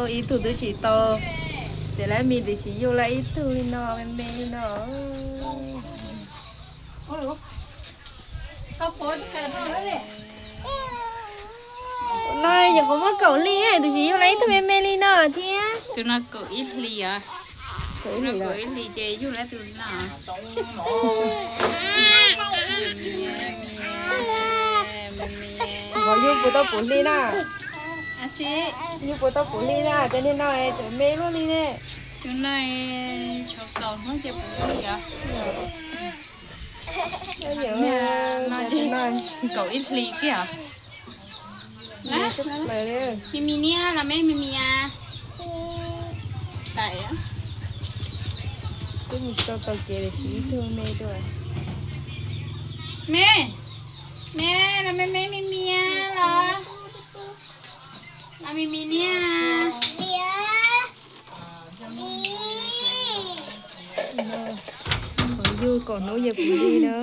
Ib tug twb tsis tau, ces lawv me tab sis yug lawv ib tug li no, me me li no. No nyuam qhuav muaj kaum hli tab sis yug lawv ib tug me me li no thiab. Tus no kaum ib hlis os. Kaum ib hlis ces yug lawv tus no. Yug puas tau kaum hli na? Yug puas tau kaum hli na? Cov niag no tseem me luaj li ne. Tus no tshuav kaum hnub ces puv hli os. No ces kaum ib hlis kiag os. Mi mi niab los me mi mi a. Twb mus tau tau kev tiam sis ib tug me tuaj. Me, me los me me mi mi a los. Los mi mi niab. Yug kaum hnub ces puv hli na.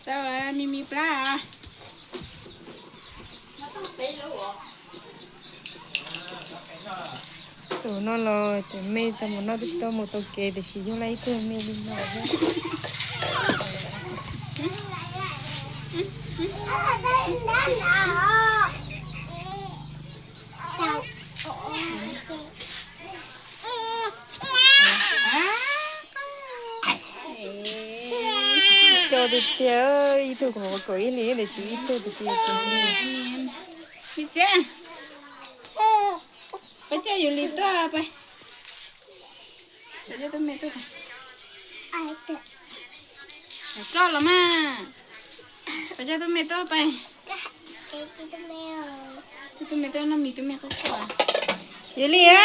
Txawj mi mi plab. Tus no los tseem me tau mus no twb tsis tau mus tau kev tiam sis yug lawv ib tug me li no thiab. Coj tiag tiag, ib tug kaum ib hlis tiam sis ib tug tiam sis. Mi txiv, peb coj yus li tuaj pais. Koj los mas, peb coj tub me tuaj pais. Tub me tuaj noj mis, tub me qhuav qhuav. Yus li a.